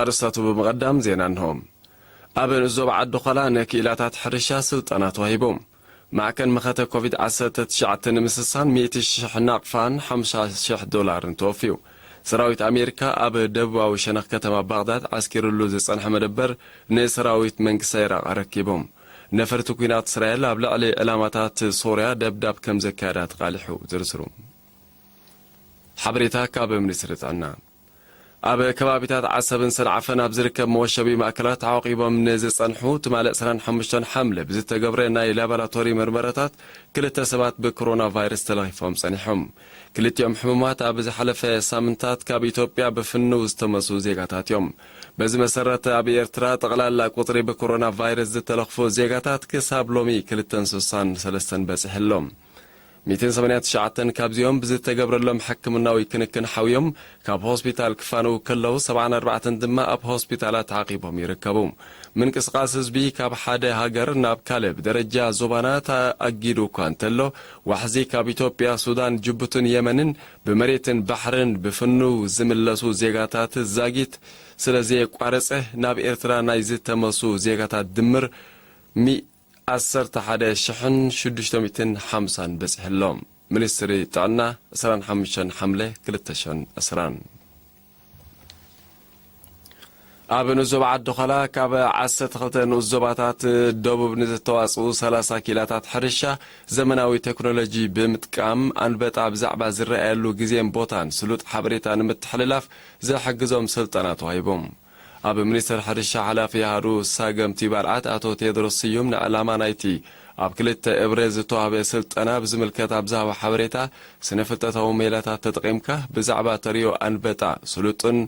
ኣርእስታቱ ብምቕዳም ዜና እንሆ። ኣብ ንዞባ ዓዲ ዃላ ንክኢላታት ሕርሻ ስልጠና ተዋሂቡ። ማዕከን መኸተ ኮቪድ ዓሰርተ ትሽዓተ ንምስሳን ሚእቲ ሽሕ ናቕፋን ሓምሳ ሽሕ ዶላርን ተወፍዩ። ሰራዊት ኣሜሪካ ኣብ ደቡባዊ ሸነኽ ከተማ ባግዳድ ዓስኪሩሉ ዝጸንሐ መደበር ንሰራዊት መንግስቲ ኢራቕ ኣረኪቡ። ነፈርቲ ኲናት እስራኤል ኣብ ልዕሊ ዕላማታት ሶርያ ደብዳብ ከም ዘካየዳ ተቓሊሑ። ዝርዝሩ ሓበሬታ ካብ ሚኒስትሪ ጥዕና። ኣብ ከባቢታት ዓሰብን ሰንዓፈን ኣብ ዝርከብ መወሸቢ ማእከላት ተዓቂቦም ንዝጸንሑ ትማሊ ዕስራን ሓሙሽተን ሓምለ ብዝተገብረ ናይ ላቦራቶሪ መርመራታት ክልተ ሰባት ብኮሮና ቫይረስ ተለኺፎም ጸኒሖም። ክልቲኦም ሕሙማት ኣብ ዝሓለፈ ሳምንታት ካብ ኢትዮጵያ ብፍንው ዝተመሱ ዜጋታት እዮም። በዚ መሰረት ኣብ ኤርትራ ጠቕላላ ቁጽሪ ብኮሮና ቫይረስ ዝተለኽፉ ዜጋታት ክሳብ ሎሚ ክልተን ስሳን ሰለስተን በጺሑ ኣሎ። ሚእትን ሰማንያን ትሽዓተን ካብዚኦም ብዝተገብረሎም ሕክምናዊ ክንክን ሓውዮም ካብ ሆስፒታል ክፋነዉ ከለዉ፣ ሰብዓን ኣርባዕተን ድማ ኣብ ሆስፒታላት ተዓቂቦም ይርከቡ። ምንቅስቓስ ህዝቢ ካብ ሓደ ሃገር ናብ ካልእ ብደረጃ ዞባና ተኣጊዱ እኳ እንተሎ፣ ዋሕዚ ካብ ኢትዮጵያ፣ ሱዳን፣ ጅቡትን የመንን ብመሬትን ባሕርን ብፍንው ዝምለሱ ዜጋታት ዛጊት ስለ ዘየቋረጸ፣ ናብ ኤርትራ ናይ ዝተመሱ ዜጋታት ድምር ሚ-፣ ዓሰርተ ሓደ ሽሕን ሽዱሽተ ሚእትን ሓምሳን በጺሑ ኣሎ። ሚኒስትሪ ጥዕና፣ ዕስራን ሓሙሽተን ሓምለ ክልተ ሽሕን ዕስራን። ኣብ ንኡስ ዞባ ዓዲ ዃላ ካብ ዓሰርተ ክልተ ንኡስ ዞባታት ደቡብ ንዝተዋጽኡ ሰላሳ ኪላታት ሕርሻ ዘመናዊ ቴክኖሎጂ ብምጥቃም ኣንበጣ ብዛዕባ ዝረኣየሉ ግዜን ቦታን ስሉጥ ሓበሬታ ንምትሕልላፍ ዝሕግዞም ስልጠና ተዋሂቦም። ኣብ ሚኒስቴር ሕርሻ ሓላፊ ኣሃዱ ሳገምቲ ባልዓት ኣቶ ቴድሮስ ስዩም ንዕላማ ናይቲ ኣብ ክልተ እብረ ዝተዋህበ ስልጠና ብዝምልከት ኣብ ዝሃቦ ሓበሬታ፣ ስነ ፍልጠታዊ ሜላታት ተጠቒምካ ብዛዕባ ተርእዮ ኣንበጣ ስሉጥን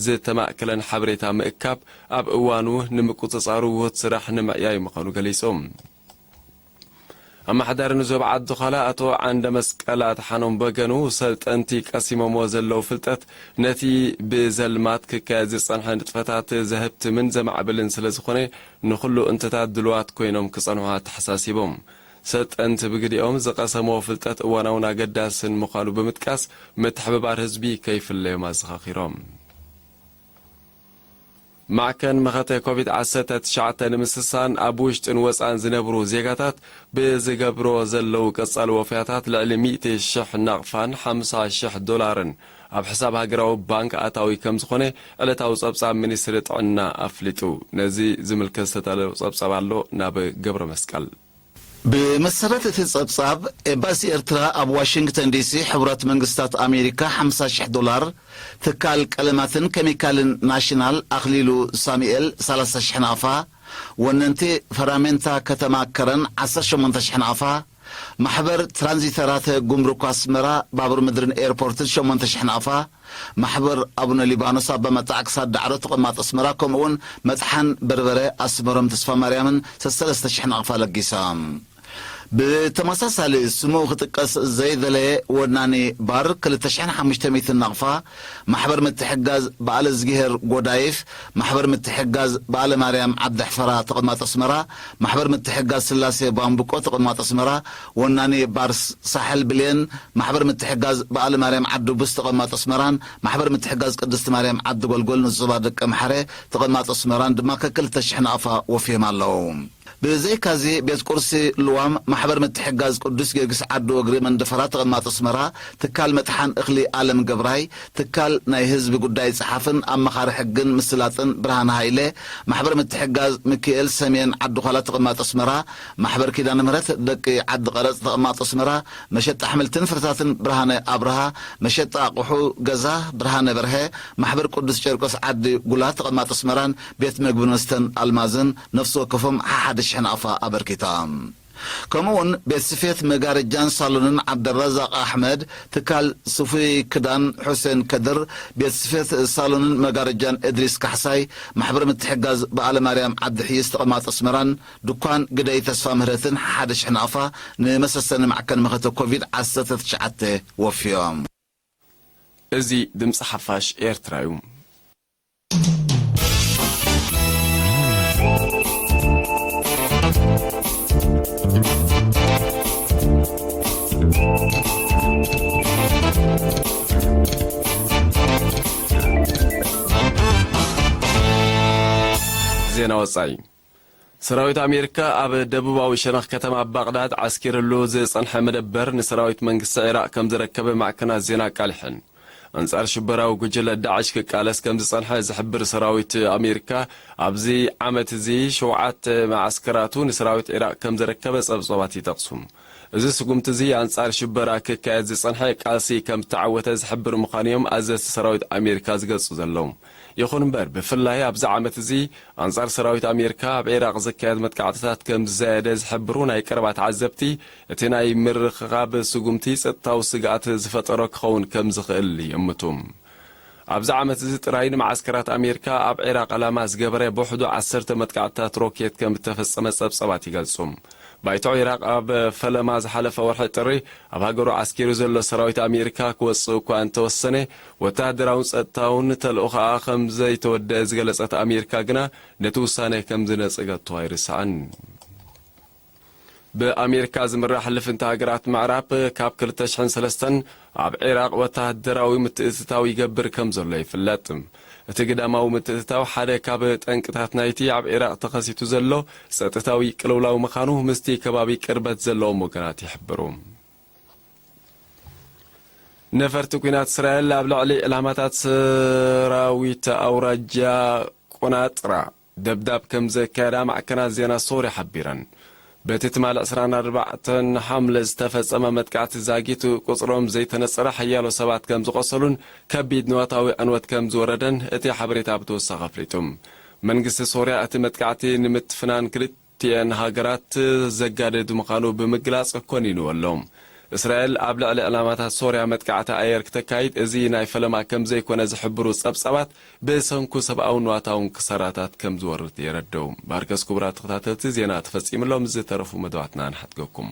ዝተማእከለን ሓበሬታ ምእካብ ኣብ እዋኑ ንምቁጽጻሩ ውሁድ ስራሕ ንምዕያይ ምዃኑ ገሊጹ። ኣመሓዳሪ ንዞባ ዓዲ ዃላ ኣቶ ዓንደ መስቀል ኣድሓኖም በገኑ፣ ሰልጠንቲ ቀሲሞምዎ ዘለዉ ፍልጠት ነቲ ብዘልማት ክካየድ ዝጸንሐ ንጥፈታት ዘህብትምን ዘማዕብልን ስለ ዝኾነ፣ ንኹሉ እንተታት ድሉዋት ኮይኖም ክጸንሑ ኣተሓሳሲቦም። ሰልጠንቲ ብግዲኦም ዝቐሰምዎ ፍልጠት እዋናውን ኣገዳስን ምዃኑ ብምጥቃስ፣ ምትሕብባር ህዝቢ ከይፍለዮም ኣዘኻኺሮም። ማዕከን መኸተ ኮቪድ ዓሰርተ ትሽዓተ ንምስሳን ኣብ ውሽጥን ወጻን ዝነብሩ ዜጋታት ብዝገብርዎ ዘለዉ ቀጻሊ ወፍያታት ልዕሊ ሚእቲ ሽሕ ናቕፋን ሓምሳ ሽሕ ዶላርን ኣብ ሕሳብ ሃገራዊ ባንክ ኣታዊ ከም ዝኾነ ዕለታዊ ጸብጻብ ሚኒስትሪ ጥዕና ኣፍሊጡ። ነዚ ዝምልከት ዝተዳለወ ጸብጻብ ኣሎ፣ ናብ ገብረ መስቀል። ብመሰረት እቲ ጸብጻብ፣ ኤምባሲ ኤርትራ ኣብ ዋሽንግተን ዲሲ፣ ሕቡራት መንግስታት ኣሜሪካ ሓምሳ ሽሕ ዶላር፣ ትካል ቀለማትን ኬሚካልን ናሽናል ኣኽሊሉ ሳሙኤል ሰላሳ ሽሕ ናቕፋ፣ ወነንቲ ፈራሜንታ ከተማ ከረን ዓሰርተ ሸሞንተ ሽሕ ናቕፋ፣ ማሕበር ትራንዚተራት ጉምሩክ ኣስመራ፣ ባቡር ምድርን ኤርፖርትን ሸሞንተ ሽሕ ናቕፋ፣ ማሕበር ኣቡነ ሊባኖስ ኣባ መጣዕ ክሳድ ዳዕሮ ተቐማጦ ኣስመራ፣ ከምኡውን መጥሓን በርበረ ኣስመሮም ተስፋ ማርያምን ሰለስተ ሽሕ ናቕፋ ለጊሶም። ብተመሳሳሊ ስሙ ክጥቀስ ዘይደለየ ወናኒ ባር ክልተ ሽሕን ሓሙሽተ ሚእትን ናቕፋ፣ ማሕበር ምትሕጋዝ በዓለ እዝግሄር ጎዳይፍ፣ ማሕበር ምትሕጋዝ በዓለ ማርያም ዓዲ ሕፈራ ተቐማጦ ኣስመራ፣ ማሕበር ምትሕጋዝ ስላሴ ባምብቆ ተቐማጦ ኣስመራ፣ ወናኒ ባር ሳሕል ብሌን፣ ማሕበር ምትሕጋዝ በዓለ ማርያም ዓዲ ቡስ ተቐማጦ ኣስመራን ማሕበር ምትሕጋዝ ቅድስቲ ማርያም ዓዲ ጎልጎል ንዞባ ደቀምሓረ ተቐማጦ ኣስመራን ድማ ከክልተ ሽሕ ናቕፋ ወፍዮም ኣለዉ። ብዘይካዚ ቤት ቁርሲ ልዋም፣ ማሕበር ምትሕጋዝ ቅዱስ ጊዮርጊስ ዓዲ ወግሪ መንደፈራ ተቐማጦ ኣስመራ፣ ትካል መጥሓን እኽሊ ኣለም ገብራይ፣ ትካል ናይ ህዝቢ ጉዳይ ጸሓፍን ኣማኻሪ ሕግን ምስላጥን ብርሃነ ሃይለ፣ ማሕበር ምትሕጋዝ ሚኪኤል ሰሜን ዓዲ ዃላ ተቐማጦ ኣስመራ፣ ማሕበር ኪዳነ ምህረት ደቂ ዓዲ ቀረጽ ተቐማጦ ኣስመራ፣ መሸጣ ኣሕምልትን ፍረታትን ብርሃነ ኣብርሃ፣ መሸጣ ኣቑሑ ገዛ ብርሃነ በርሀ፣ ማሕበር ቅዱስ ጨርቆስ ዓዲ ጉላ ተቐማጦ ኣስመራን ቤት መግብን መስተን ኣልማዝን ነፍሲ ወከፎም ሓሓደ ሽሕ ናቕፋ ኣበርኪታ። ከምኡውን ቤት ስፌት መጋረጃን ሳሎንን ዓብደራዛቕ ኣሕመድ፣ ትካል ስፉይ ክዳን ሑሴን ከድር፣ ቤት ስፌት ሳሎንን መጋረጃን እድሪስ ካሕሳይ፣ ማሕበር ምትሕጋዝ በዓለ ማርያም ዓዲ ሕይስ ተቐማጦ ኣስመራን ድኳን ግደይ ተስፋ ምህረትን ሓደ ሽሕ ናቕፋ ንመሰሰኒ ማዕከን መኸተ ኮቪድ ዓሰርተ ትሽዓተ ወፍዮም። እዚ ድምፂ ሓፋሽ ኤርትራ እዩ። ዜና ወጻኢ። ሰራዊት ኣሜሪካ ኣብ ደቡባዊ ሸነኽ ከተማ ባቕዳድ ዓስኪርሉ ዝጸንሐ መደበር ንሰራዊት መንግስቲ ዒራቕ ከም ዝረከበ ማዕከናት ዜና ኣቃሊሐን። ኣንጻር ሽበራዊ ጉጅለ ዳዕሽ ክቃለስ ከም ዝጸንሐ ዝሕብር ሰራዊት ኣሜሪካ፣ ኣብዚ ዓመት እዚ ሸውዓተ መዓስከራቱ ንሰራዊት ዒራቕ ከም ዘረከበ ጸብጸባት ይጠቕሱ። እዚ ስጉምቲ እዚ ኣንጻር ሽበራ ክካየድ ዝጸንሐ ቃልሲ ከም ዝተዓወተ ዝሕብር ምዃኑ እዮም ኣዘዝቲ ሰራዊት ኣሜሪካ ዝገልጹ ዘለዉ። ይኹን እምበር፣ ብፍላይ ኣብዚ ዓመት እዚ ኣንጻር ሰራዊት ኣሜሪካ ኣብ ዒራቕ ዝካየድ መጥቃዕትታት ከም ዝዛየደ ዝሕብሩ ናይ ቀረባ ተዓዘብቲ፣ እቲ ናይ ምርኽኻብ ስጉምቲ ጸጥታዊ ስግኣት ዝፈጠሮ ክኸውን ከም ዝኽእል ይእምቱ። ኣብዚ ዓመት እዚ ጥራይ ንመዓስከራት ኣሜሪካ ኣብ ዒራቕ ዕላማ ዝገበረ ብውሕዱ ዓሰርተ መጥቃዕትታት ሮኬት ከም እተፈጸመ ጸብጸባት ይገልጹ። ባይቶ ዒራቕ ኣብ ፈለማ ዝሓለፈ ወርሒ ጥሪ ኣብ ሃገሩ ዓስኪሩ ዘሎ ሰራዊት ኣሜሪካ ክወጽእ እኳ እንተወሰነ፣ ወተሃደራውን ጸጥታውን ተልእኾኣ ከም ዘይተወደአ ዝገለጸት ኣሜሪካ ግና፣ ነቲ ውሳነ ከም ዝነጸገቶ ኣይርስዓን። ብኣሜሪካ ዝምራሕ ልፍንቲ ሃገራት ምዕራብ ካብ ክልተ ሽሕን ሰለስተን ኣብ ዒራቕ ወተሃደራዊ ምትእትታው ይገብር ከም ዘሎ ይፍለጥ። እቲ ግዳማዊ ምትእትታው ሓደ ካብ ጠንቅታት ናይቲ ኣብ ዒራቕ ተኸሲቱ ዘሎ ጸጥታዊ ቅልውላው ምዃኑ ምስቲ ከባቢ ቅርበት ዘለዎም ወገናት ይሕብሩ። ነፈርቲ ኲናት እስራኤል ኣብ ልዕሊ ዕላማታት ሰራዊት ኣውራጃ ቆናጥራ ደብዳብ ከም ዘካየዳ ማዕከናት ዜና ሶርያ ሓቢረን። በቲ ትማሊ ዕስራን ኣርባዕተን ሓምለ ዝተፈጸመ መጥቃዕቲ ዛጊት ቁጽሮም ዘይተነጸረ ሓያሎ ሰባት ከም ዝቖሰሉን ከቢድ ንዋታዊ ዕንወት ከም ዝወረደን እቲ ሓበሬታ ብተወሳኺ ኣፍሊጡ። መንግስቲ ሶርያ እቲ መጥቃዕቲ ንምትፍናን ክልቲኤን ሃገራት ዘጋደድ ምዃኑ ብምግላጽ ኮኒንዎ ኣሎ። እስራኤል ኣብ ልዕሊ ዕላማታት ሶርያ መጥቃዕቲ ኣየር ክተካይድ እዚ ናይ ፈለማ ከም ዘይኮነ ዝሕብሩ ጸብጻባት፣ ብሰንኩ ሰብኣውን ንዋታውን ክሳራታት ከም ዝወርድ የረድኡ። ማርከስ ክቡራት ተኸታተልቲ፣ ዜና ተፈጺሙ ኣሎ። ምስ ዝተረፉ መደባትና ንሓድገኩም።